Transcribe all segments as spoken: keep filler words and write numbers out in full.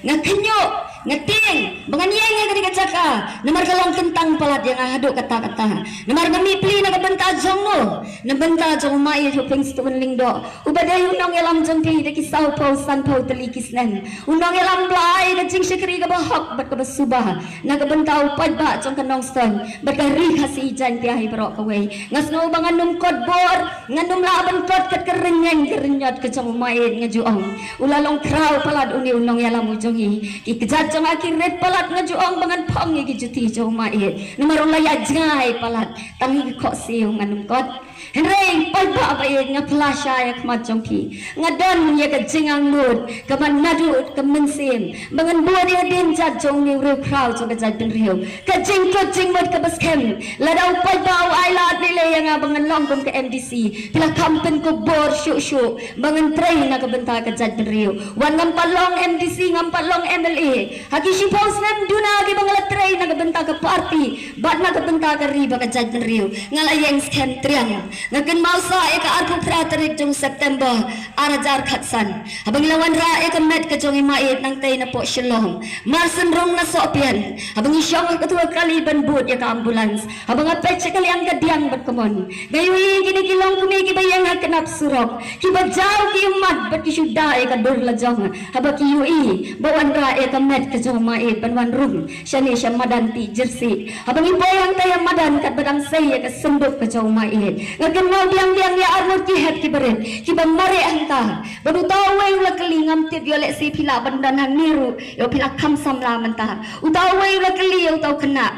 Nga kynnoh, nga tieng ba ngan ïeng ha kane ka jaka, namar ka long kyntang palat ïa nga haduh katta katta. Namar nga mih pli na ka bynta jong no, na bynta jong u Maieit Hopingstone Lyngdoh, uba dei u nongïalam jong phi da ki sawphew sanphew tylli ki snem. U nongïalam ba la ai ka jingshakri kaba hok bad kaba suba na ka bynta u paidbah jong ka Nongstoiñ bad ka Ri Khasi Jaiñtia hi baroh kawei. Nga sngew ba ngan ym kot bor, ngan ym lah ban kot kat ka rynïeng ka rynñiot ka jong u Maieit. Nga ju ong, u la long khraw palat une u nongïalam u jong ngi. Ki kjat jong nga ki rit palat, nga ju ong ba ngan phong ïa ki juti jong u Maieit. Namar u la ïa jngai palat, tang hi ki khohsiew ngan ym kot. Hynrei paidbah ba ïeit, nga phla shai ha khmat jong phi. Nga don ïa ka jingangnud kaba naduh ka mynsiem ba ngan bud ïa ka dienjat jong une u riewkhraw jong ka jaitbynriew. Ka jingkut jingmut kaba skhem, lada u paidbah u ailad lei lei ïa nga ba ngan long kum ka M D C, phi la kham pynkup bor shuh shuh ba ngan trei na ka bynta ka jaitbynriew. Wat ngam pat long M D C, ngam pat long M L A, ha ki shiphew snem duna kiba nga la trei na ka bynta ka party bad na ka bynta ka ri bad ka jaitbynriew, nga la ïeng skhem triang. Nga kynmaw sa ïa ka arphew phra tarik jong September ar hajar khatsan, haba ngi la wanrah ïa ka met ka jong i Maieit nangtei na poh Shillong. Mar synrung na Sohpian, haba ngi shong ha kato ka kali ban bud ïa ka ambulance, haba nga peit sha ka liang ka diang bad ka mon, nga ïohi kine ki longkmie kiba ïeng ha knap surok, kiba jaw ki ummat bad ki shu da ïa ka dur la jong, haba ki ïohi ba wanrah ïa ka met ka jong u Maieit ban wan rung shane sha madan Tih Jersey. Haba ngi poi hangta ïa madan, katba dang sei ïa ka synduk ka jong u Maieit, nga kynmaw biang biang ïa arngut ki hep kiba rit kiba mareh hangta. Bad uta uwei u la kylli, ngam tip ïoh lehse phi lah ban don hangne ruh, ïoh phi la kham samla mynta. Uta uwei u la kylli ïa uta u khynnah,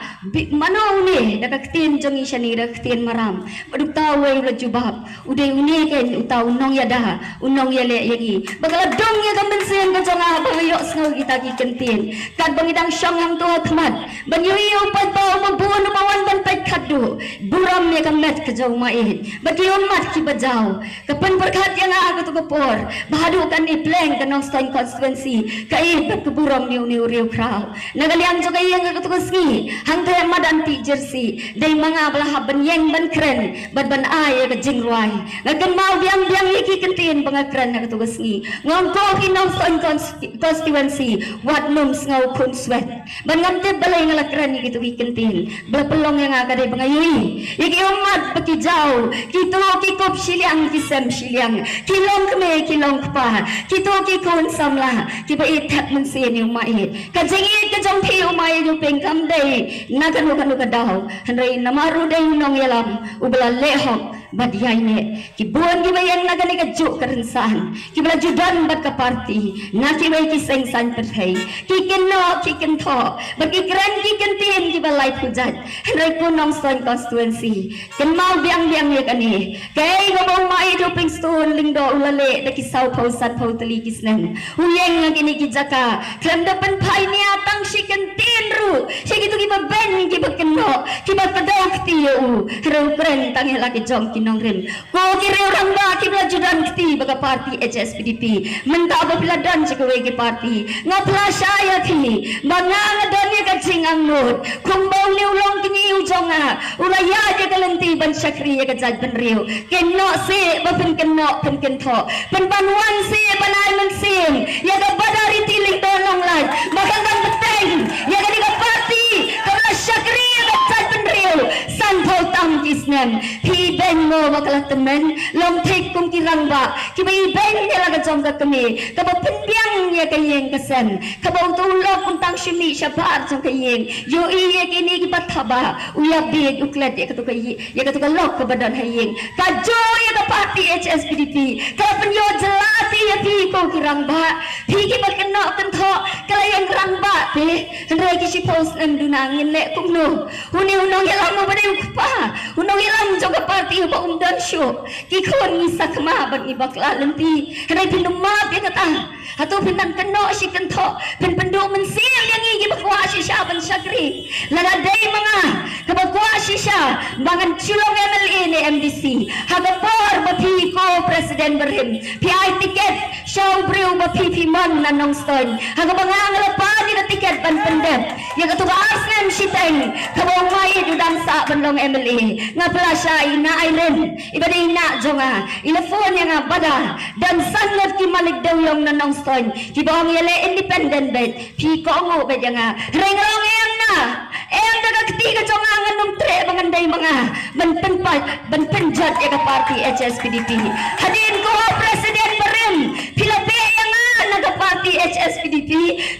"Mano une?" Da ka ktien jong ngi shane da ka ktien Maram. Bad uta uwei u la jubab, "U dei une keiñ uta u nongïada, u nongïaleh ïa ngi." Ba ka la dung ïa ka mynsiem ka jong nga haba nga ïohsngew kita ki kyntien. Katba ngi dang shong hangto ha khmat ban ïohi ïa u paidbah uba bun uba wan ban peit khatduh, burom ïa ka met ka jong u Maieit bad ki ummat kiba jaw, ka pynpyrkhat ïa nga ha kato ka por ba haduh kane pleng ka Nongstoiñ constituency ka ïeit bad ka burom ïa une u riewkhraw. Na ka liang jong ka ïing ha kato ka sngi, hangta ha madan Tih Jersey, dei ma nga ba la hap ban ïeng ban kren bad ban ai ïa ka jingrwai. Nga kynmaw biang biang ïa ki kyntien ba nga kren ha kato ka sngi. Nga ong, ko ki Nongstoiñ cons-, constituency, wat nym sngew khun swet. Bad ngam tip balei nga la kren ïa kito ki kyntien. Ba la pynlong ïa nga ka dei ba nga ïohi ïa ki ummat ba ki jaw, kito ki kup shiliang ki sem shiliang, ki longkmie ki longkpa, kito ki khun samla kiba ïeit thep mynsiem ïa u Maieit. Ka jingïeit ka jong phi u Maieit u pynkham dei na kano kano ka daw. Hynrei namar u dei u nongïalam uba la leh hok bad ïaineh, ki bun kiba ïeng na kane ka juk ka rynsan kiba la ju don bad ka party na kiwei ki seng saiñ pyrthei, ki kynnoh ki kynthoh bad ki kren ki kyntien kiba lai pujat. Hynrei ko Nongstoiñ constituency, kynmaw biang biang ïa kane. Kaei kaba u Maieit u Hopingstone Lyngdoh u la leh da ki sawphew sanphew tylli ki snem. U ïeng ha kine ki jaka khlem da pynphai nia tang shi kyntien ruh sha kito kiba beiñ kiba kynnoh kiba kdew kti ïa u. Hynrei u kren tang ïa la ki jong ki nongrim. Ko ki riew rangbah kiba la ju don kti bad ka party H S P D P, mynta ba phi la don sha kawei ki party, nga phla shai ïa phi ba nga, nga don ïa ka jingangnud kumba une u longkñi u jong nga u la ïaid ïa ka lynti ban shakri ïa ka jaitbynriew. Kynnoh seh ba phin kynnoh phin kynthoh, pynban wan seh ban ai mynsiem ïa ka Badariti Lyngdoh Nonglait ba kan dang bteng ïa kane ka party kaba la shakri ïa ka jaitbynriew sanphew tam ki snem. Phi beiñ mo ba ka la tymmen? Long thik kum ki rangbah kiba ibeiñ ïa la ka jong ka kmie kaba pynbiang ïa ka ïing ka sem, kaba uto u lok un tang shu mih shabar jong ka ïing. Ïohi ïa kine kiba thaba, u ïa bieit u klet ïa kato ka ïing, ïa kato ka lok kaba don ha ïing. Ka jong ïa ka party H S P D P ka la pynïoh jylla ïa phi ko ki rangbah. Phi kiba kynnoh kynthoh, ka la ïeng rangbah phi. Hynrei ki shiphew snem duna ngin leh kumno? Une u nongïalam uba dei u kpa, u nongïalam jong ka party uba um don shuh. Ki khun ngi sakma bad ngi bakla lynti. Hynrei phin ym map ïa kata. Hato phin nang kynnoh shi kynthoh, phin pynduh mynsiem ïa ngi kiba kwah shisha ban shakri? Lada dei ma nga kaba kwah shisha ba ngan shu long M L A ne M D C, ha ka por ba phi ko president barim phi ai tiket Ïa u briew ba phi phi mon na Nongstoiñ, ha kaba nga nga la pan ïa ka tiket ban pyndep ïa kato ka ar snem shiteng kaba u Maieit u dang sah ban long M L A. Nga pla sha i Nah Irene, i ba dei i nah jong nga, i la phone ïa nga bad da don san ngut ki malik dewiong na Nongstoiñ kiba ong ïaleh independent beit. Phi kohnguh beit ïa nga. Hynrei nga ong em na, em da ka kti ka jong nga, ngan ym treh ba ngan dei ma nga ban pynpait, ban pynjot ïa ka party H S P D P. Hadien ko president barim, phi la beh ïa nga na ka party H S P D P.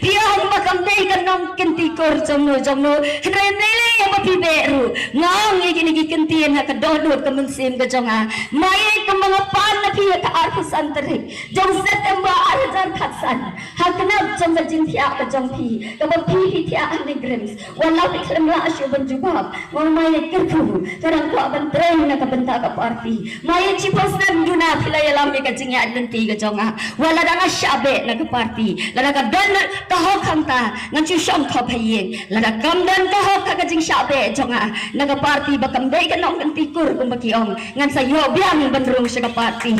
Phi ong ba kam dei ka nongkynti kur jong no jong no. Hynrei ym lei lei ïa ba phi beh ruh. Nga ong ïa kine ki kyntien ha ka dohnud ka mynsiem ka jong nga. Maieit, kumba nga pan na phi ha ka arphew san tarik jong September ar hajar khatsan, ha ka nap jong ka jingthiah ka jong phi, kaba phi phi thiah ha NEIGRIHMS, wat la phi khlem lah shuh ban jubab. Nga ong Maieit, kyrkhu, nga dang kwah ban trei na ka bynta ka party. Maieit, shiphew snem duna phi la ïalam ïa ka jingïaid lynti ka jong nga. Wat lada nga shah beh na ka party, lada ka don ka hok hangta, ngan shu shong khop ha ïing. Lada kam don ka hok ha ka jingshah beh jong nga na ka party, ba kam dei ka nongkynti kur kumba ki ong, ngan sa ïoh biang ban rung sha ka party.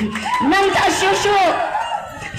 Nangta shuh shuh,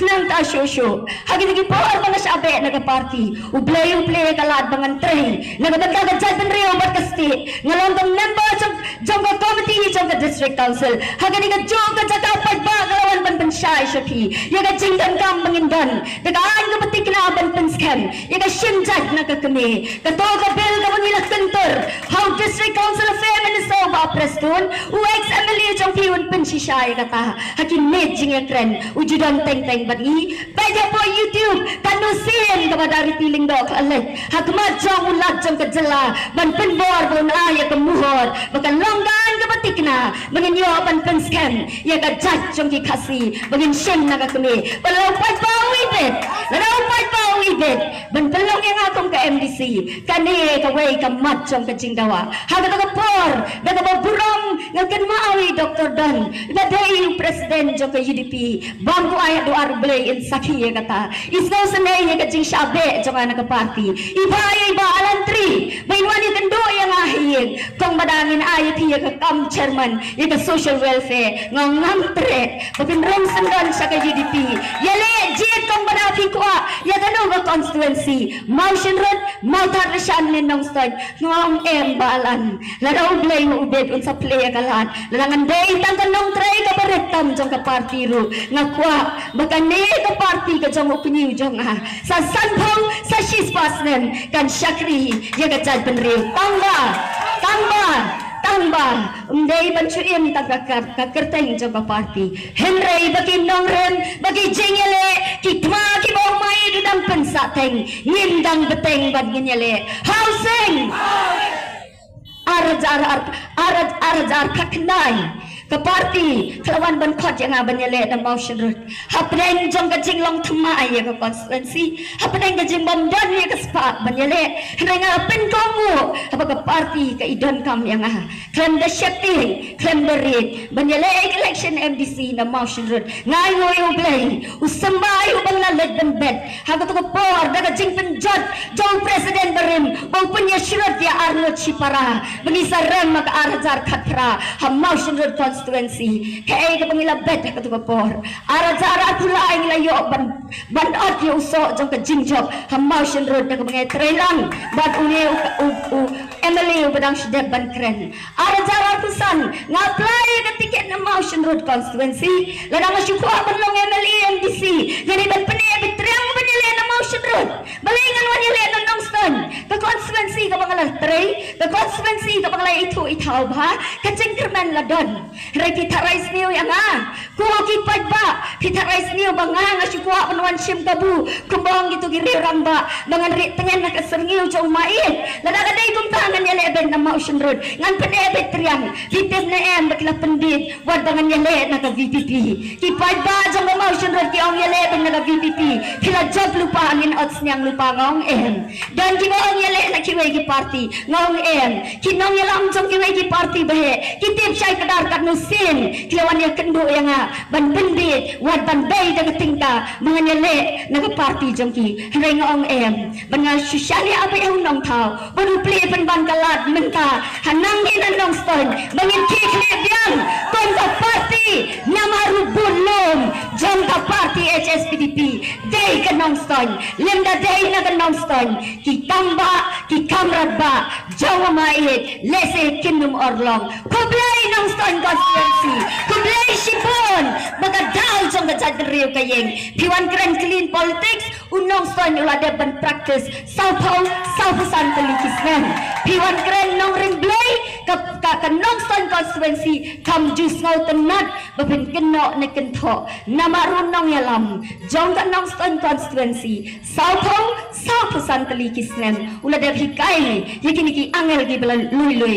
nangta shuh shuh, ha kine ki por ba nga shah beh na ka party, U Blei u plie ka lad ba ngan trei na ka bynta ka jaitbynriew bad ka state. Nga long ka member jong, jong ka committee jong ka District Council. Ha kane kajuh ka jaka paidbah nga la wan ban pynshai sha phi ïa ka jingdonkam ba ngin don da ka aiñ kaba thikna ban pynskhem ïa ka shim jait na ka kmie. Kato ka bill kaba ngi la kyntur ha u District Council Affair Minister u Bah Prestone, u ex M L A jong phi un pynshisha ïa kata ha ki miet jingïakren, u ju don teng teng bad ngi. Peit hapoh YouTube, katno sien kaba da Riti Lyngdoh ka la leit ha khmat jong u Lat jong ka jylla ban pynbor ba un ai ïa ka mohor ba kan long ka aiñ kaba thikna ba ngin ïoh ban pynskhem ïa ka jait jong ki Khasi ba ngin shim na ka kmie. Ba lada u paidbah u ibit, lada u paidbah u ibit ban pynlong ïa nga kum ka M D C, kane kawei ka mat jong ka jingdawa. Ha kata ka por, da kaba burom nga kynmaw ïa i Doktor Don, i ba dei u president jong ka U D P, bam ko ai haduh ar Blei in sakhi ïa kata. I sngewsynei ïa ka jingshah beh jong nga na ka party. I ba, i ba Alan Tri, ba in wan ïakynduh ïa nga ha ïing, kong ba dang in ai ïa phi ïa ka kam chairman ïa ka social welfare. Nga ngam treh ba phin rung syndon sha ka U D P. Ïaleh jied kong ba da phi kwah ïa kano ka constituency, Mawshynrut, Mawthadraishan ne Nongstoiñ. Nga ong em Bah Alan, lada U Blei u bit un sa plie ïa ka lad. Lada ngan dei tang ka nongtrei kaba rit tam jong ka party ruh, nga kwah ba kane ka party ka jong u kñi u jong nga sa sanphew, sa shispah snem kan shakri ïa ka jaitbynriew. Tang ba, tang ba, tang ba ym dei ban shu im tang ka kar, ka kyrteng jong ka party. Hynrei ba ki nongrim, ba ki jingïaleh, ki thma kiba u Maieit u dang pynsah teng, ngin dang bteng bad ngin ïaleh. Housing! Ar hajar ar, ar, ar hajar khatkhyndai, ka party ka la wan ban khot ïa nga ban ïaleh na Mawshynrut. Hapdeng jong ka jinglong thymmai ïa ka constituency, hapdeng ka jingbym don ïa ka spah ban ïaleh, hynrei nga pynkohnguh haba ka party ka i donkam ïa nga. Khlem da sheptieng, khlem da rit, ban ïaleh election M D C na Mawshynrut. Nga ainguh ïa U Blei, u symbai uba nga la leit ban bet ha kato ka por da ka jingpynjot jong u president barim, ba u pynïashrut ïa arngut shipara ba ngi sa rem ha ka ar hajar khatphra ha Mawshynrut constituency. Kaei kaba ngi la bet ha kato ka por? Ar hajar arphew lai ngi la ïoh ban, ban ot ïa u soh jong ka jingjop ha Mawshynrut da kaba ngi trei lang bad une u, u, u M L A uba dang shu dep ban kren. Ar hajar arphew san nga apply ïa ka ticket na Mawshynrut constituency. Lada nga shu kwah ban long M L A M D C, nga dei ban pyneh beit triang ban ïaleh na Mawshynrut. Balei ngan wan ïaleh na Nongstoiñ, ka constituency kaba nga la trei, ka constituency kaba nga la ithuh ithaw bha? Ka jingkyrmen la don. Hynrei phi tharai sniew ïa nga, ko ki paidbah, phi tharai sniew ba nga, nga shu kwah ban wan shim kabu kumba ong kito ki riew rangbah ba ngan rieh tngen ha ka syrngiew jong u Maieit? Lada ka dei kumta ngan ïaleh beit na Mawshynrut, ngan pyneh beit triang. Phi tip ne em ba ki la pynbiej wat ba ngan ïaleh na ka V P P? Ki paidbah jong ka Mawshynrut ki ong ïaleh beit na ka V P P. Phi la jop lypa, ngin ot sniang lypa. Nga ong em. Don kiba ong ïaleh na kiwei ki party. Nga ong em. Ki nongïalam jong kiwei ki party ba heh ki tip shai kdar katno sien ki la wan ïakynduh ïa nga ban pynbiej wat ban bei da ka tyngka ba ngan ïaleh na ka party jong ki. Hynrei nga ong em, ban nga shu shaniah beit ha u Nongthaw, bad u plie pynban ka lad mynta ha nang ïa na Nongstoiñ ba ngin khie khlieh biang kum ka party namar u bun lum jong ka party H S P D P. Ei ka Nongstoiñ, lymda dei na ka Nongstoiñ, ki kam ba, ki kam rat ba, jong ma ïeit, lehse kin ym urlong. Khublei Nongstoiñ constituency, khublei shibun, ba ka daw jong ka jaitbynriew ka ïeng. Phi wan kren clean politics, u Nongstoiñ u la dep ban practice, sawphew, sawphew san tylli ki snem. Phi wan kren nongrim Blei, ka, ka, ka Nongstoiñ constituency, kam ju sngewtynnat, ba phin kynnoh ne kynthoh. Namar u nongïalam jong ka Nongstoiñ constituency, sawphew, sawphew san tylli ki snem, u la dep hikai ïa kine ki angel kiba la lui lui.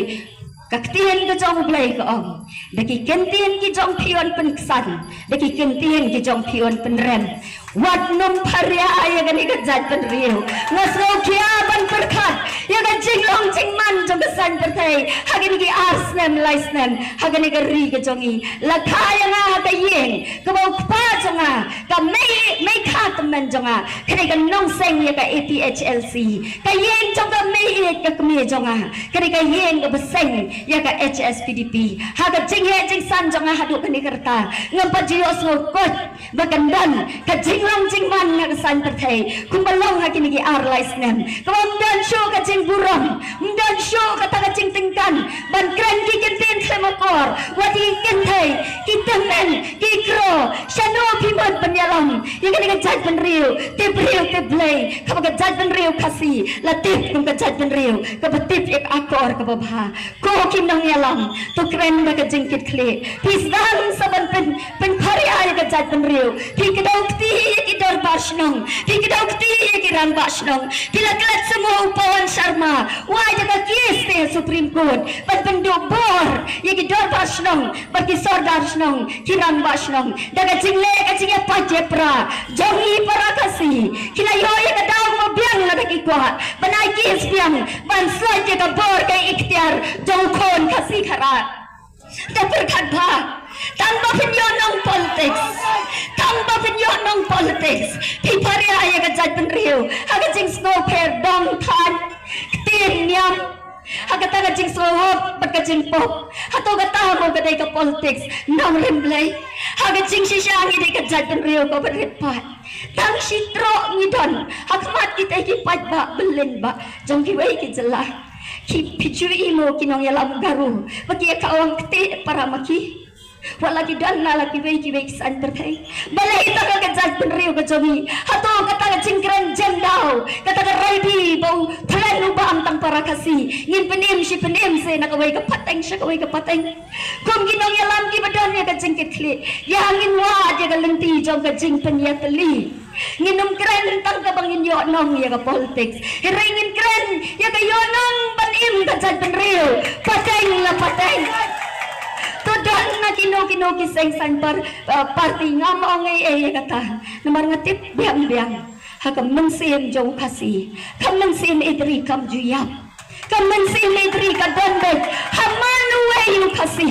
Ka ktien ka jong U Blei ka ong, da ki kyntien ki jong phi yn pynksan, da ki kyntien ki jong phi yn pynrem. Wat nym pharia ïa kane ka jaitbynriew. Nga sngewkhia ban pyrkhat ïa ka jinglong jingman jong ka saiñ pyrthei ha kine ki ar snem lai snem ha kane ka ri ka jong ngi. La kha ïa nga ha ka ïing kaba u kpa jong nga, ka mei, mei kha tymmen jong nga, ka dei ka nongseng ïa ka A P H L C. Ka ïing jong ka mei ïeit ka kmie jong nga, ka dei ka ïing kaba seng ïa ka H S P D P. Ha ka jingheh jingsan jong nga haduh kane ka rta, ngam pat ju ïohsngew kut ba kan don ka jinglong jingman ha ka saiñ pyrthei kumba long ha kine ki ar lai snem. Kaba ym don shuh ka jingburom, ym don shuh kata ka jingtyngkhan ban kren ki kyntien khlem akor, wat ki kynthei, ki tymmen, ki kro. Shano phi mut ban ïalam ïa kane ka jaitbynriew tip briew tip Blei, kaba ka jaitbynriew Khasi la tip kum ka jaitbynriew kaba tip ïa ka akor kaba bha. Ko ki nongïalam, to kren da ka jingkitkhlieh. Phi sdang sa ban pyn, pynpharia ïa ka jaitbynriew. Phi kdew kti ïa ki dorbar shnong, phi kdew kti ïa ki rangbah shnong. Phi la klet sngewbha u Pawan Sharma, u ai da ka case te Supreme Court ban pynduh bor ïa ki dorbar shnong bad ki sordar shnong, ki rangbah shnong, da ka jingleh ka jingïapait ïapra jong ngi para Khasi. Ki la ïoh ïa ka daw ba biang lada ki kwah ban ai case biang ban sot ïa ka bor ka iktiar jong u khun Khasi Khara. Da pyrkhat bha, tang ba phin ïoh nong politics, tang ba phin ïoh nong politics, phi pharia ïa ka jaitbynriew ha ka jingsngewpher dong thaiñ, ktien niam, ha kata ka jingsngewhok bad ka jingpop. Hato kata mo ka dei ka politics nongrim Blei? Ha ka jingshisha ngi dei ka jaitbynriew kaba rit paid. Tang shi troh ngi don ha khmat kita ki paidbah byllien bah jong kiwei ki jylla. Ki, phi ju i mo ki nongïalam Garo ba ki ïa kawang ktieh para ma ki? Wat la ki don na la kiwei kiwei ki saiñ pyrthei. Balei tang ka jaitbynriew ka jong ngi? Hato kata ka jingkren jem daw, kata ka raibi ba u thlen u bam tang para Khasi, ngin pynim shi pynim se na kawei ka pateng sha kawei ka pateng? Kum ki nongïalam kiba don ïa ka jingkitkhlieh, ïa ngin wad ïa ka lynti jong ka jingpynïatylli. Ngin ym kren tang kaba ngin ïoh nong ïa ka politics, hynrei ngin kren ïa ka ïoh nong ban im ka jaitbynriew pateng la pateng. To don na kino kino ki seng saiñ par, uh, party, ngam ong ei ei ïa kata. Namar nga tip biang biang ha ka mynsiem jong u Khasi, ka mynsiem ïeit ri kam ju ïap. Ka mynsiem ïeit ri ka don beit ha man uwei u Khasi.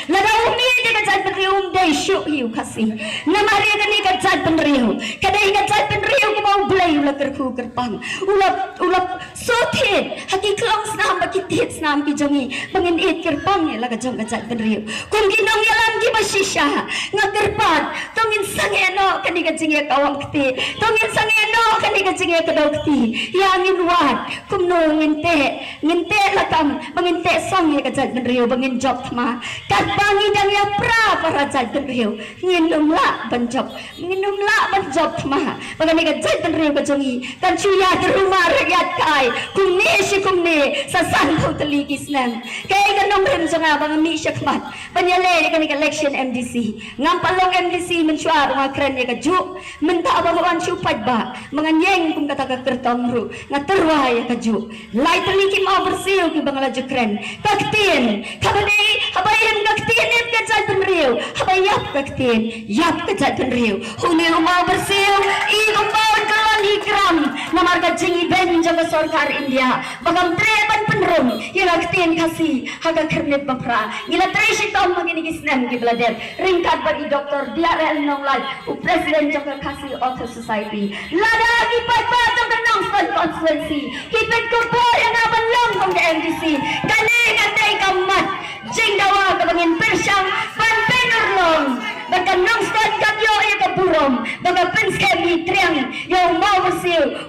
Lada um ïeit ïa ka jaitbynriew um dei shuh hi u Khasi. Namar ïa kane ka jaitbynriew ka dei ka jaitbynriew kaba U Blei u la kyrkhu kyrpang, u la, u la shu thied ha ki klong snam bad ki thied snam ki jong ngi ba ngin ïeit kyrpang ïa la ka jong ka jaitbynriew. Kum ki nongïalam kiba shisha, nga kyrpad, to ngin sangeh noh kane ka jingïakawang ktieh, to ngin sangeh noh kane ka jingïakdew kti. Ïa ngin wad kumno ngin teh, ngin teh lakam ba ngin teh song ïa ka jaitbynriew ba ngin jop thma. Katba ngi dang ïapra para jaitbynriew, ngin ym lah ban jop, ngin ym lah ban jop thma ba kane ka jaitbynriew ka jong ngi kan shu ïatruma ïatkai kumne shi kumne sa sanphew tylli ki snem. Kaei ka nongrim jong nga ba nga mih shakhmat ban ïaleh ïa kane ka election M D C? Ngam pat long M D C mynshuwa ruh nga kren ïa kajuh. Mynta ba nga wan shu paidbah, ba ngan ïeng kum kata ka kyrtong ruh nga tyrwa ïa kajuh. Lai tylli kim aw byrsiew kiba nga la ju kren. Ka ktien kaba dei, haba im ka ktien im ka jaitbynriew, haba ïap ka ktien ïap ka jaitbynriew. Une u maw byrsiew i kumba un kyllon hi kram namar ka jingibeiñ jong ka sorkar India ba kam treh ban pynrung ïa ka ktien Khasi ha ka khyrnit ba phra. Ngi la trei shitom ha kine ki snem kiba la dep ryngkat bad i Doktor D R L Nonglait, u president jong ka Khasi Author Society. Lada ki paidbah jong ka Nongstoiñ constituency ki pynkupbor ïa nga ban long kum ka M D C, kane kan dei ka mat jingdawa kaba ngin pyrshang ban pynurlong ba ka Nongstoiñ kan ïoh ïa ka burom ba ka pynskhem ïa triang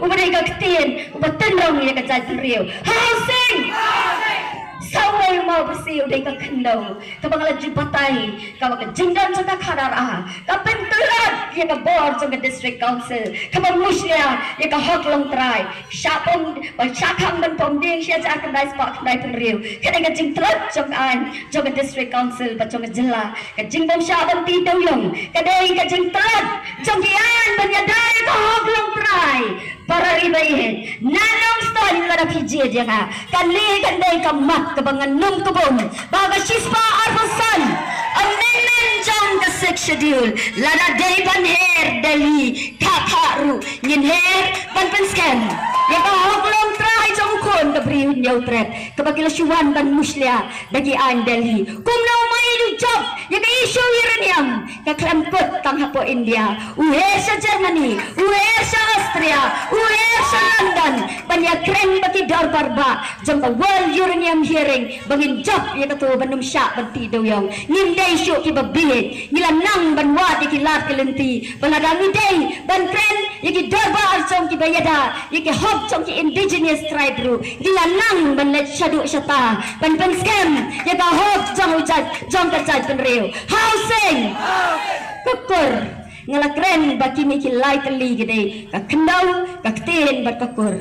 uba dei ka ktien uba tynrong ïa ka jaitbynriew. Housing! Sawei u Mawbyrsih u dei ka khyndew kaba nga la ju batai, kaba ka jingdon jong ka khadar a ka pyntlot ïa ka bor jong ka District Council, kaba mushlia ïa ka hok longtrai. Shah pom, ba shah khang ban pom ding shi hajar khyndai spah khyndai phew hynriew. Ka dei ka jingtlot jong ka aiñ jong ka District Council bad jong ka jylla. Ka jingbym shah ban tih dewïong ka dei ka jingtlot jong ki aiñ ban ïada ïa ka hok longtrai. Para ri ba ïeit, na Nongstoiñ lada phi jied ïa nga, kane kan dei ka mat kaba ngan nym kbum ba ka shispah arphew san amendment jong ka Sixth Schedule, lada dei ban her Delhi, kata ruh ngin her ban pynskhem ïa ka hok longtrai jong u khun ka Bri u Hynñiewtrep kaba ki la shu wan ban mushlia da ki aiñ Delhi. Kumno u Maieit u jop ïa ka issue uranium, ka khlem kut tang hapoh India, u her sha Germany, u her sha Austria, u her sha London ban ïakren bad ki dorbar bah jong ka World Uranium Hearing ba ngin jop ïa kato ban nym shah ban tih dewïong. Ngim dei shuh kiba bieit, ngi la nang ban wad ïa ki lad ki lynti ba lada ngi dei ban kren ïa ki dorbar jong kiba ïada ïa ki hok jong ki indigenous tribe ruh, ngi la nang ban leit shaduh shata ban pynskhem ïa ka hok jong u jait, jong ka jaitbynriew. Housing! Ka kur, nga la kren ba kine ki lai tylli ki dei ka khyndew, ka ktien bad ka kur.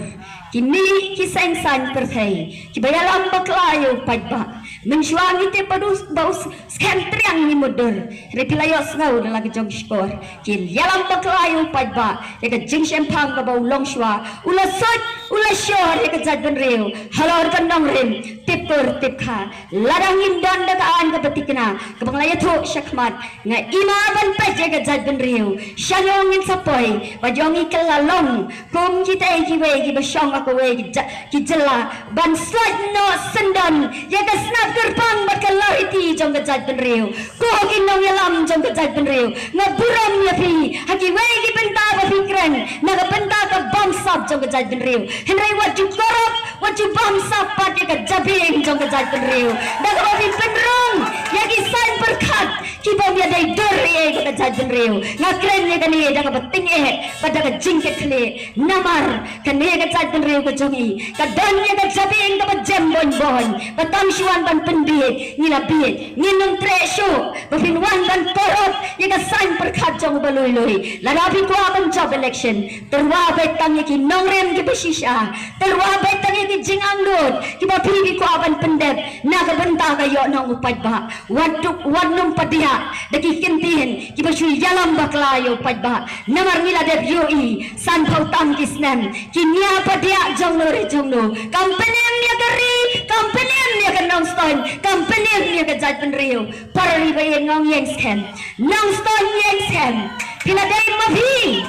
Ki mih ki seng saiñ pyrthei kiba ïalam bakla ïa u paidbah. Mynshuwa ngi tip ba u, ba u skhem triang ngi mutdur. Hynrei phi la ïohsngew da la ka jong shkor, ki ïalam bakla ïa u paidbah, ïa ka jingshemphang kaba u long shuwa. U la sot, u la shor ïa ka jaitbynriew halor ka nongrim. Tip kur tip kha, lada ngim don da ka aiñ kaba thikna kaba nga la ïathuh shakhmat, nga ima ban peit ïa ka jaitbynriew. Shano ngin sa poi? Ba jong ngi kylla long kum kita kiwei kiba shong ha kawei ki ja-, ki jylla ban sait noh syndon ïa ka snap kyrpang bad ka lariti jong ka jaitbynriew. Ko ki nongïalam jong ka jaitbynriew, nga burom ïa phi ha kiwei ki bynta ba phi kren na ka bynta ka bamsap jong ka jaitbynriew. Hynrei wat ju korop, wat ju bamsap pat ïa ka jabieng jong ka jaitbynriew da kaba phi pynrung ïa ki saiñ pyrkhat kiba ym ïadei dur ei ei bad ka jaitbynriew. Nga kren ïa kane da kaba tyngeh bad da ka jingkitkhlieh. Namar kane ka jaitbynriew ka jong ngi ka don ïa ka jabieng kaba jem boin boin, ba tang shu wan ban pynbiej ngi la biej. Ngin ym treh shuh ba phin wan ban korop ïa ka saiñ pyrkhat jong u ba lui lui. Lada phi kwah ban jop election, tyrwa beit tang ïa ki nongrim kiba shisha, tyrwa beit tang ïa ki jingangnud kiba phi, phi kwah ban pyndep na ka bynta ka ïoh nong u paidbah. Wat duk, wat nym padiah da ki kyntien kiba shu ïalam bakla ïa u paidbah. Namar ngi la dep ïohi sanphew tam ki snem ki nia padiah jong no re jong no. Kam pynim ïa ka ri, kam pynim ïa ka Nongstoiñ, kam pynim ïa ka jaitbynriew. Para ri ba ïeit, nga ong ïeng skhem, Nongstoiñ ïeng skhem. Phi la dei ma phi,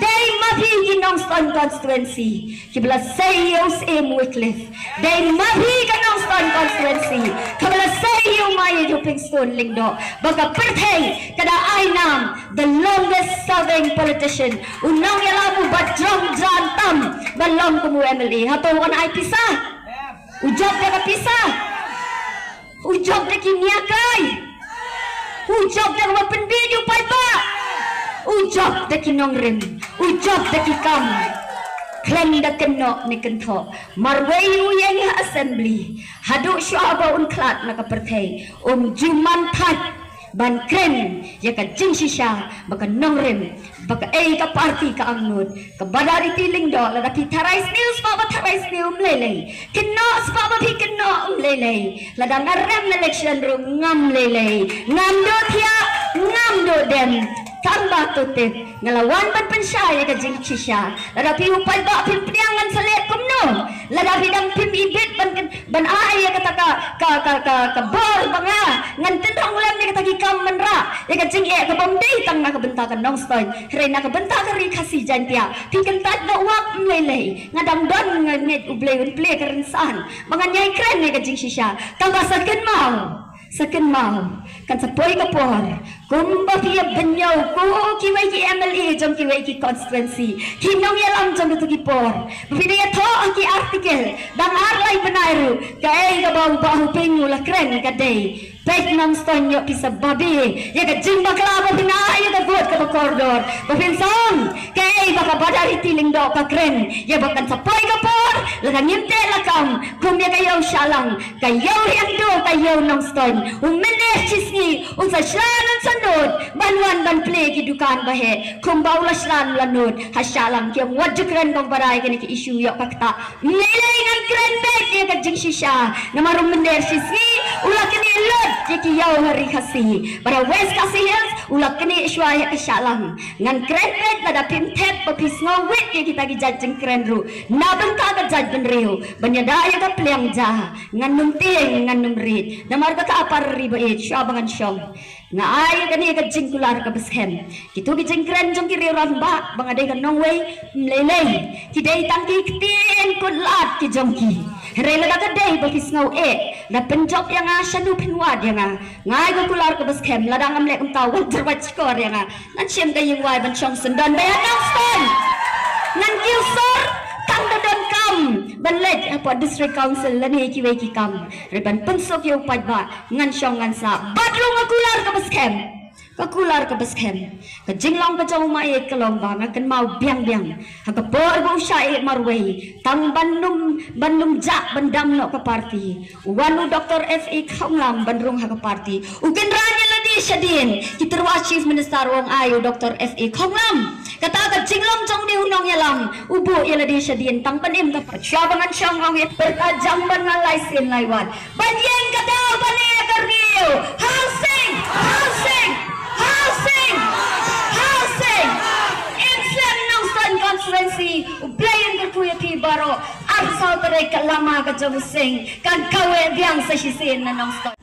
dei ma phi ki Nongstoiñ constituency kiba la sei ïa u Syiem Wycliffe. Dei ma phi ka Nongstoiñ constituency kaba la sei ïa u Maieit Hopingstone Lyngdoh ba ka pyrthei ka da ai nam the longest serving politician, u nongïalam uba jrong jran tam ban long kum u M L A. Hato u wan ai pisa? U jop da ka pisa? U jop da ki nia kai? U jop da kaba pynbiej u paidbah? U jop da ki nongrim, u jop da ki kam. Khlem da kynnoh ne kynthoh, marwei u ïeng ha assembly haduh shuwa ba un khlad na ka pyrthei, um ju man thait ban kren ïa ka jingshisha ba ka nongrim, ba kaei ka party ka angnud. Ka Badariti Lyngdoh, lada phi tharai sniew spah ba tharai sniew, ym lei lei. Kynnoh spah ba phi kynnoh, ym lei lei. Lada nga rem election ruh ngam lei lei. Ngam duh thiah, ngam duh dem. Tang ba to tip, nga la wan ban pynshai ïa ka jingshisha. Lada phi u paidbah phim pdiang, ngan sa leh kumno? Lada phi dang phim ibit ban kyn-, ban ai ïa kata ka, ka, ka, ka, ka bor ba nga ngan tynrong lem ïa kata ki kam ban rah ïa ka jingeh kaba ym dei tang na ka bynta ka Nongstoiñ, hynrei na ka bynta ka Ri Khasi Jaiñtia. Phi kyntait noh wap, ym lei lei. Nga dang don, nga ngeit U Blei un plie ka rynsan ba ngan ïai kren ïa ka jingshisha. Tang ba sa kynmaw, sa kynmaw, kan sa poi ka por kumba phi ïa bynñiew ko kiwei ki M L A jong kiwei ki constituency, ki nongïalam jong kito ki por, ba phi da ïathoh ha ki article dang ar lai bnai ruh, kaei kaba u Bah Hoping u la kren ka dei Peit Nongstoiñ, ïoh phi sa babe ïa ka jingbakla ba phin ai ïa ka vote kaba kordor, ba phin song kaei ba ka Badariti Lyngdoh ka kren, ïa ba kan sa poi ka por la ka ngim teh la kam kum ïa ka ïew Shillong, ka ïew Riangdo, ka ïew Nongstoiñ. U mynder shisngi un sa shlan un sa nud ban wan ban plie ki dukan ba heh kumba u la shlan la nud ha Shillong. Ki ong wat ju kren kong Badar ïa kane ka issue, ïoh ka ktah. Ym lei lei, ngan kren beit ïa ka jingshisha. Namar u mynder shisngi u la knieh lut ïa ki ïew ha Ri Khasi, bad ha West Khasi Hills u la knieh shuwa ïa ka Shillong. Ngan kren beit lada phim thep ba phi sngewwit ïa kita ki jait jingkren ruh na bynta ka jaitbynriew ban ïada ïa ka pliang ja. Ngan nym tieng, ngan nym rieh. Namar kata, para ri ba ïeit, shuwa ba ngan shong, nga ai ïa kane ka jingkular kaba skhem. Kito ki jingkren jong ki riew rangbah ba nga dei ka nongwei, ym lei lei, ki dei tang ki ktien kut lad ki jong ki. Hynrei lada ka dei ba phi sngew eh, da pynjop ïa nga, shano phin wad ïa nga? Nga ai ka kular kaba skhem, lada ngam leh kumta, wat jer, wat shkor ïa nga. Ngan shim ka ïing wai ban shong syndon beit ha Nongstoiñ. Ngan kiew sor tang da donkam ban leit hapoh District Council lane kiwei ki kam, hynrei ban pynsuk ïa u paidbah ngan shong ngan sah. Bad ruh ka kular kaba skhem, ka kular kaba skhem, ka jinglong ka jong u Maieit ka long ba nga kynmaw biang biang ha ka por ba u shah ïeh marwei, tang ban nym, ban nym jah ban dam noh ka party, u wan u Doctor F A Khonglam ban rung ha ka party. U kynran ïa lade shadien, ki tyrwa Chief Minister u ong ai u Doctor F A Khonglam. Kata ka jinglong jong une u nongïalam, u buh ïa lade shadien tang ban im ka party. Shuwa ba ngan shong, ong ïa pyrta jam ban ngan lai sien lai wan ban ïeng ka daw ban ïa ka riew. Housing, housing, housing, housing. Im slem Nongstoiñ constituency, U Blei un kyrkhu ïa phi baroh. Arphew saw tarik ka lama ka jong u Sing kan kaweh biang sa shisien na Nongstoiñ.